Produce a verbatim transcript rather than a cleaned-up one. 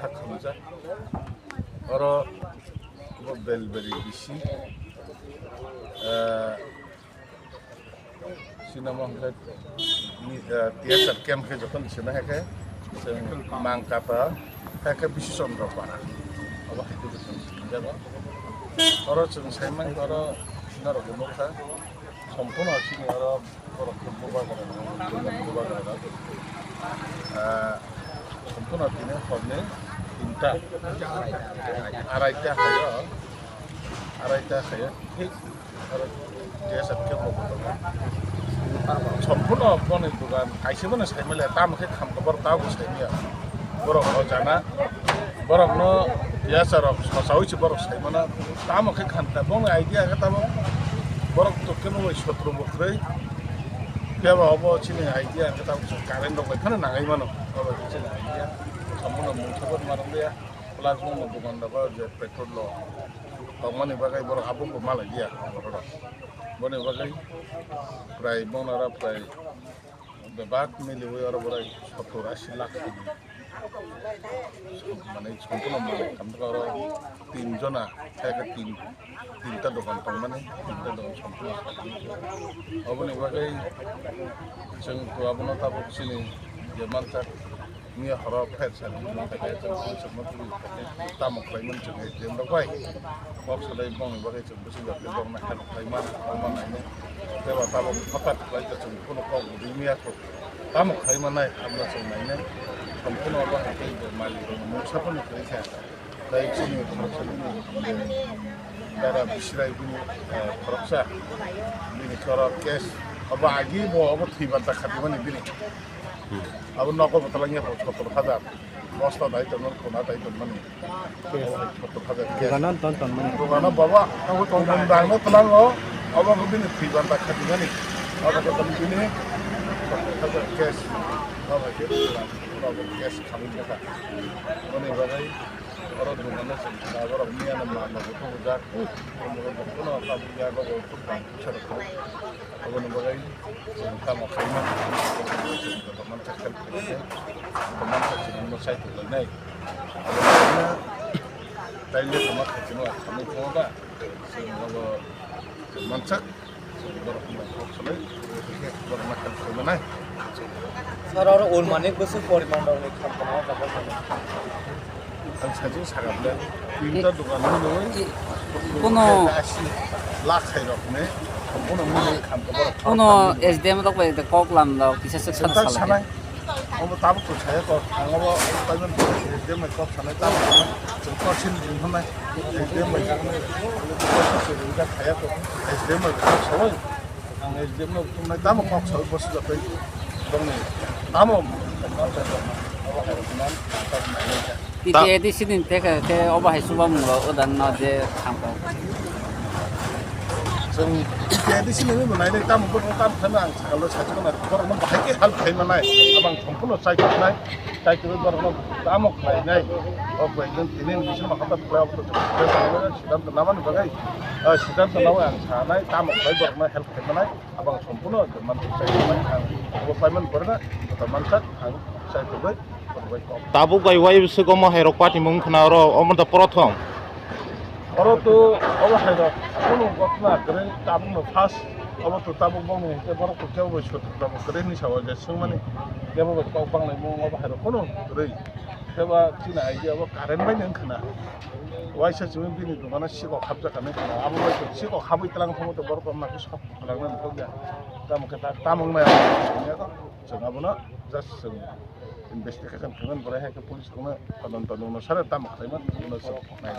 Thak khamjak. Oro bo belberi bisi. Eh, sinamo hwnkhe ni, eh, T S R camp khe jokhon sina hai khe chwng Mangkata hai khe Bisi Chandra Para. Abo hai khe chwng sinjago. Oro chwng saimang oro norok bo nukha. Somphono chini oro borok khe bubagra, bubagra. Ah, somphono tini horni tinta, araita hayo, araita hayo, thik oro T S R camp rok tongo. Somphono boni dogan kaisa bono saimaliya, tamo khe khamkha borok tamo saimaya. Borok o jana, borokno yasa rok sosawi se borok saimana, tamo khe khamkha, bongni idea khe tamo borok to kebo bai sotro bo kwrwi, phiya ba obo chini idea khe tamo chwng current rok bai phano nangai mano, obo chini idea, somphono mungsa bo manliya, plus bongni dogan rok je petrol rok tongmani bagwi borok abo bo malai liya borok rok, boni bagwi prai bongno oro prai bebak miliwi oro borai sottor ashi lakh tini. Mane somphono malik, tamni oro tin jona, hai khe tin, tinta dogan tongmani, tinta dogan somphono. Oboni bagwi chwng to abono tabuk chini je mansak miya horo pher sal tamo khlaimani chwng S D M rok bai kok salai bongni bagwi chwng. Bwswk bai borokno help khlaima, omo nainai. Tei ba tabuk hothat khlai khe chwng kheno kok bwdwi maya kho. Tamo khlai manai, abono chwng nainai. Somphono obo hai khe bo malik rokno mungsa phano kwrwi kha. Tei chini khoroksa bini, eh, dara Bisirai bini, eh, khoroksa. Bini choro case. Obo agi bo obo thwi banta khatimani bini. Abo nogo bo twlangya kho sottor hajar. Bosta dai tonmani, khona dai tonmani. Sottor hajar cash. Dogano ton ton mani. Dogano baba, abo tongmani dangno twlango, abo khe bini thwi banta khatimani. Abo khe tong bini sottor hajar cash. Abo khe abo cash khamwi bwkha. Boni bagwi oro dogano chwng kha, borok miyano manno bo thubujak. Abo khe bono tabuk yago bo thubujak. Aboni bagwi chwng tamo khaima, chwng joto mansa khe, joto mansa chwng no sai tonglainai. Aboni bagwi taile tamo khaitino khamwi tongma ba, chwng abo chwng mansa, chwng borok no kok salai, borok no khe khaima nai. Sir, oro urmanik bwswk poriman rokni khamkha o jaga mano? Ang sajwk sakha bwle, tinta dogan nwnwi kono asi lakh hai rokni, bono mwnwi khamkha borok kono S D M rok bai kok lam rok kisa swk sana sanai. Obo tabuk to saya kok, ang obo payment S D M bai kok sanai, tabuk to sin din hwnai S D M bai, S D M bai kok sawi. Ang S D M no thumnai tamo kok sawi bosi joto bongni tamo T T A D C ni teke ke obo hai chuba mung rok odan no je thangkha. Chwng T T A D C ni bo nainai tamo bo tamo thangna ang sakalo sajwk na borok no bahai ke help khai manai abang thongphuno chai thoknai. Tei kwrwi borokno tamo khlainai, o khlainai tini bisingno hothat khlai, obo to siddhanto namani bagwi, ah, siddhanto nawi ang sanai, tamo khlai borokno help khlaimanai, abang somphuno manthok chai ang obo payment borokno joto mansak ang chai tongwi borok bai kok. Tabuk bai wai bwswk omo hai rok party mung khna oro omo da prothom. Oro to obo hai rok kunu gotna kwrwi tabukno first obo to tabuk bongni hwnkhe borok to kebo bai sotok tabuk kwrwi hinwi sao je swngmani kebo bai kok banglaimung obo hai rok kunu kwrwi. Khe ba chini idea bo current bai nang khna. Waisa chini bini dogano sikok hapjak kha nang khna. Abo bai sikok habwi tlang thangwi to borok rok nakhe sok kwlangna nang thokya. Tamo khe ta-, tamo wngnai abo chwng abono just chwng investigation khaimani, borai hai khe police rokno todonto nungno sare tamo khlaimani, bono chwng nai.